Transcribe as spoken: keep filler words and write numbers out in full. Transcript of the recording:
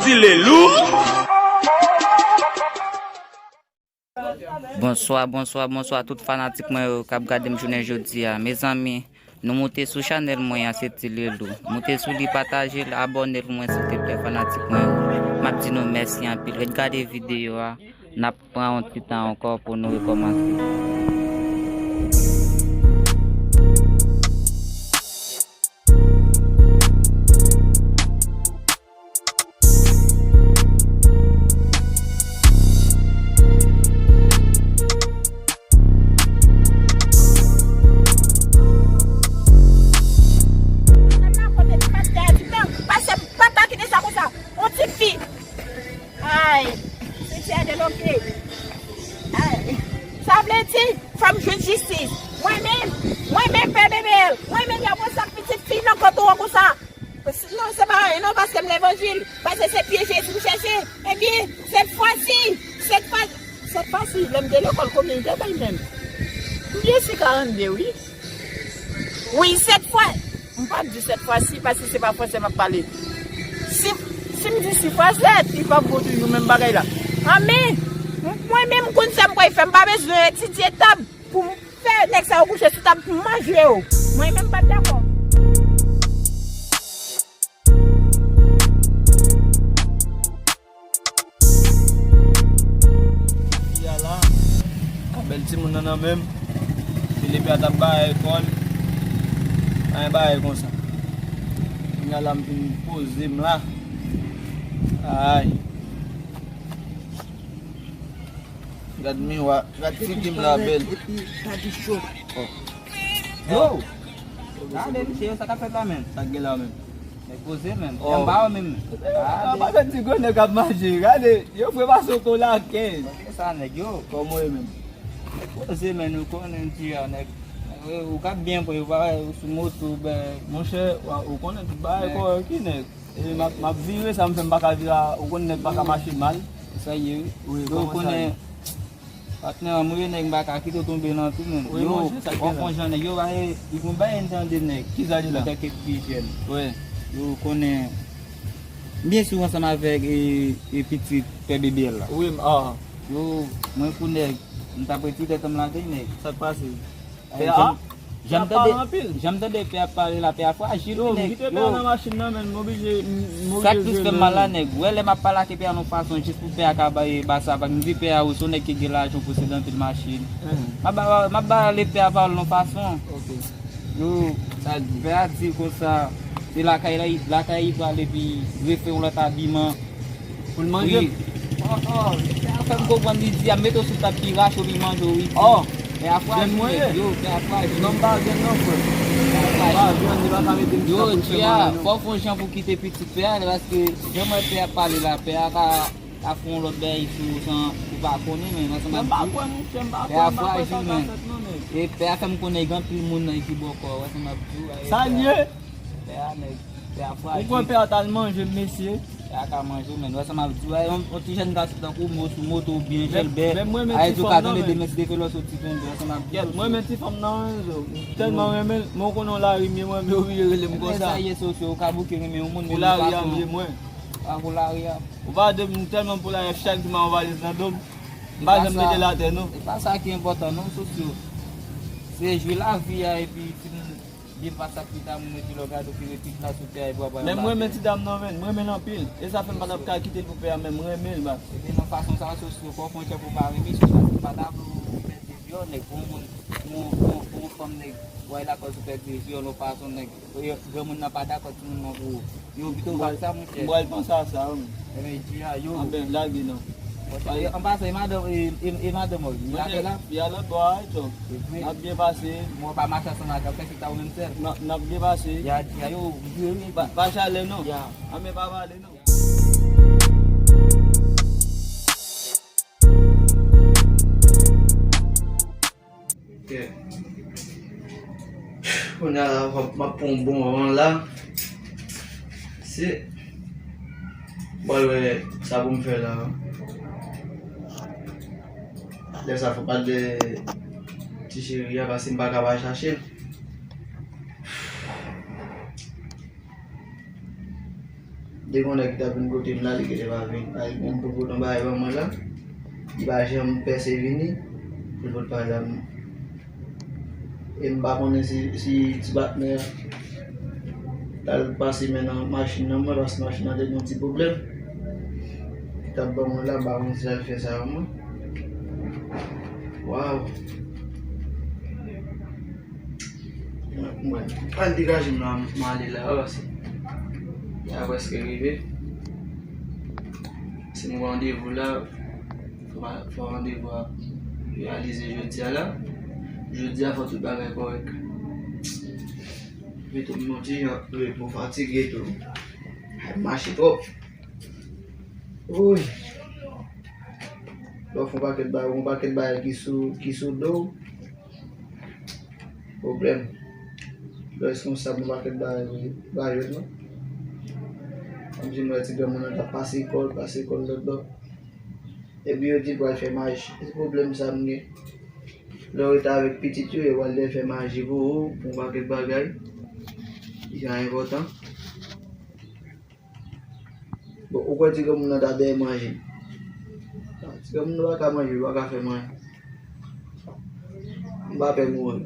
Ti Lelou. Bonswa, bonswa, bonswa tout fanatik mwen yo k ap gade m jounen jodi a. Mezanmi, nou moute sou chanèl mwen an, se Ti Lelou. Moute sou li, pataje l, abòne l pou mwen silteplè fanatik mwen yo. M ap di nou mèsi anpil. Ret gade videyo a, n ap pran yon ti tan ankò pou nou rekòmanse. Pase papa kite sa konsa. On ti fi. Ay, se tè de loke. Ay, sa vle di, fò m jwenn jistis. Mwen menm, mwen menm, pè Bebel, mwen menm, y ap wè sa pitit fi nan kòtò an konsa. Non, se pa anyen non, paske m levanjil. Paske se pye Jezi m chèche. Ebyen, sèt fwa si, sèt fwa, sèt fwa si, lè m te lekòl, konbyen m te bay menm? M byen si karannde, wi. Wi, sèt fwa. M p ap di sèt fwa si, paske se pa fransè m ap pale. Si, si m di si fwa sèt, li p ap bon toujou menm bagay la. Anmè, mwen menm, m konn sa m pral fè, m pa bezwen etidye tab pou m fè nèg sa yo kouche sou tab pou m manje yo. Mwen menm m p ap dakò. Fi a la, ka bèl timoun nan nan men m. Filipe a t ap bay kò l. Anyen bagay konsa. Kounye a la m vin poze m la. Ay. Gad miwa, gad figi m la bèl. Epi, pa di cho. Oh. Yo! Gade, mesye, sa k ap fèt la menm? Sa k gen la menm? Nèg poze menm. Oh. Janm ba yo menm. Ah, pa fè ti gwo nèg ap mache. Gade, yo fre pase w kon laken. Gade sa, nèg yo. Kòman w ye menm? Nèg poze menm, nou konnen ti a, nèg. Ou ka byen pran, ou pa, ou sou moto, ben. Monchè, ou konnen tout bagay kò ki nèg. E m ap, m ap vire, sa m fè m pa ka vire a, ou konn nèg pa ka mache mal. Sa ye, wi. Wi, kòman sa ye? Patnè, mwen, nèg m pa ka kite w tonbe nan tou, menm. Wi, yo, monchè, sa w ap fè jan nèg yo, ba, e, li gon bagay n tande nèk. Kisa li la? Antanke pi jèn. Wi. Yo konnen, m byen sou ansanm avèk, e, e pitit pè Bebel la. Wi, m, ah. Yo, mwen pou nèg, m t ap retire tèt m lakay nèg. Sa k pase? Pè a, jan m tande, jan m tande pè a pale la, pè a frajil, wi, nèg. Yo, m kite pè a nan machin nan, men m oblije, m, m oblije jere l. Sa k plis fè m mal la, nèg, ou wè lè m ap pale ak pè a nan fason jis pou pè a ka bay, ba sa, m di pè a, ou se yon nèg ki gen lajan, ou posede anpil machin. M ap ba, m ap ba pè a pawòl nan fason. Ok. Yo, sa l di? Pè a di konsa, se lakay la, lakay li prale, epi refè yon lòt abiman. Pou l manje? Wi. Oh, oh, pè a fè m konprann li di, a mete w sou tab pi rache w, li manje w, wi. Oh. Pè a frajil, nèg yo, pè a frajil. Non, m pa gen non, frè. Pè a frajil. M pa gen, li pa ka mete m sou tab pou l fè manje, non. Yo, fò w fè yon jan pou kite pitit pè a, paske jan mwen pè a pale la, pè a ka, ka fè yon lòt bagay sou ou san ou pa konnen, men ansanm ak ou. M pa kwè, monchè, m pa kwè, m pa kwè sa ka fèt, non, nèg. E pè a fè m konnen gen anpil moun nan ki bòkò, ansanm ak ou. Sa l ye? Pè a, nèg, pè a frajil. Ou kwè pè a t al manje m, mesye? Pè a ka manje w, men. Wè sa m ap di w, yon, yon ti jèn gason tankou w, sou moto, byen jèlbè. Men, men mwen, men ti fanm nan, men. Demen si Dye vle w soti tonbe, wè sa m ap di w. Mwen, men ti fanm nan, men, m tèlman renmen l, men w konnen w lari m ye, mwen, men oblije rele m konsa. Sa ye, Sosyo, ou ka bouke renmen yon moun, men ou lari a m ye, mwen. A, pou lari a. Ou pa de m tèlman pou lari a, chak jou m a yon valiz nan do m. M pa janm mete l atè, non. E pa sa ki enpòtan, non, Sosyo. Se jwi lavi a, epi si m Byen pase ak ti dam nan, epi lè w gade w vire tout la sou tè a, epi w ap pale. Men m renmen ti dam nan, men m renmen l anpil. E sa fè m pa t ap ka kite l pou pè a, men m renmen l, baz. Epi nan fason sa a, Sosyo, fò w fè yon jan pou w pa renmen, Sosyo, paske m pa ta vle w pèdi vi w, nèg, pou yon moun, pou yon, pou yon, pou yon fanm, nèg, w al lakòz ou pèdi vi w, yon fason, nèg, granmoun nan pa dakò timoun nan pou ou. Yo, pito w fè sa, monchè. M pral panse a sa, wi. Ebyen, di a yo. Anben, lage non. An pasan, e madanm, e, e, e madanm ou, li lakay la? Li a lòt bò a, wi, tou. N ap byen pase. Mwen pa mache ansanm ak, kèlkeswa ou menm sèl. N ap, n ap byen pase. Ya, di a yo, m jwe, wi. Pa, pa chalè, non. Ya. Anben, pa pale, non. Ok. Kounye a la, m ap pran yon bon van la. Se, m pral wè sa pou m fè la. Lè sa fò pa de ti cheri a, paske m pa ka pa chache l. Te gen yon nèg ki t ap vin kote m la, li genlè pa vin. Ay, bon, pou l pote yon bagay ban mwen la, li pa janm pèse vini pou l pote bagay la. E m pa konnen si, si ti patnè a t al pase men nan machin nan mwen, paske machin nan te gen yon ti pwoblèm. Li t ap ban mwen la, m pa konn si l al fè sa ban mwen. Waw. Mwen, mwen, al degaje m la, m ale la, paske y a prèske rive. Si m gen randevou la, fò, fò randevou a reyalize jodi a la. Jodi a, fò tout bagay kòrèk. Mete m yon ti jan repo, fatige tou. Ay, mache twòp. Woy. Lè w fè yon pakèt bagay, yon pakèt bagay ki sou, ki sou do w. Pwoblèm. Lè w responsab yon pakèt bagay, wi, pa jwenn non. Kòmsi m wè ti granmoun nan t ap pase kò l, pase kò l lòtbò. Epi yo di l pral fè maji. Se pwoblèm sa m gen. Lè w rete avèk pitit yo, yo pral fè maji pou ou, pou yon pakèt bagay ki ka enpòtan. Bon, ou kwè ti granmoun nan ta dèyè manje? Ti granmoun nan pa ka manje, li pa ka fè manje. M pa pè mouri.